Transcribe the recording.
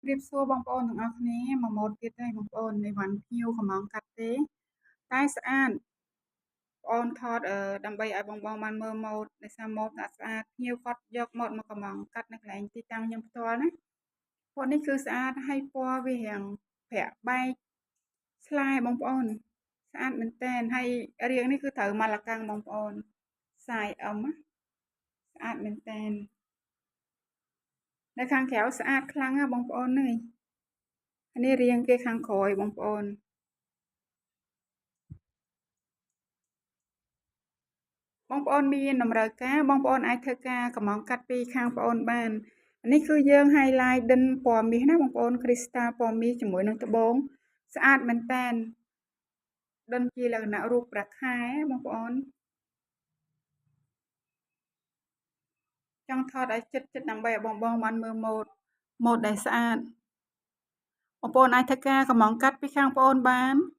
រាបសួរបងប្អូនទាំងអស់គ្នាមកម៉ូតទៀតហើយបងប្អូនអីវ៉ាន់ភ្ញៀវកំងកាត់ទេតែស្អាតបងអូនថតដើម្បីឲ្យបងបងបានមើលម៉ូតដោយសារម៉ូតដាក់ស្អាតភ្ញៀវគាត់យកម៉ូតមកកំងកាត់នៅកន្លែងទីតាំងខ្ញុំផ្ទាល់ណាពណ៌នេះគឺស្អាតហើយពណ៌វារាងប្រាក់បែកស្លែបងប្អូនស្អាតមែនតែនហើយរាងនេះគឺត្រូវម៉ាឡាកាំងបងប្អូនសាយអឹមស្អាតមែនតែននៅខាងក្រៅស្អាតខ្លាំងណាបងប្អូននេះនេះរាងគេខាងក្រោយបងប្អូនបងប្អូនមានតម្រូវការបងប្អូនអាចធ្វើការកំងកាត់ពីខាងបងប្អូនបាននេះគឺយើង highlight ដិនពណ៌មាសណាបងប្អូនគ្រីស្តាល់ពណ៌មាសជាមួយនឹងត្បូងស្អាតមែនតែនដិនជាលក្ខណៈរូបប្រាខែបងប្អូនចង់ថតឲ្យចិត្តចិត្តដើម្បីឲ្យបងបងបានមើលម៉ូតម៉ូតដែលស្អាតបងប្អូនអាចធ្វើការកំងកាត់ពីខាងបងប្អូនបាន។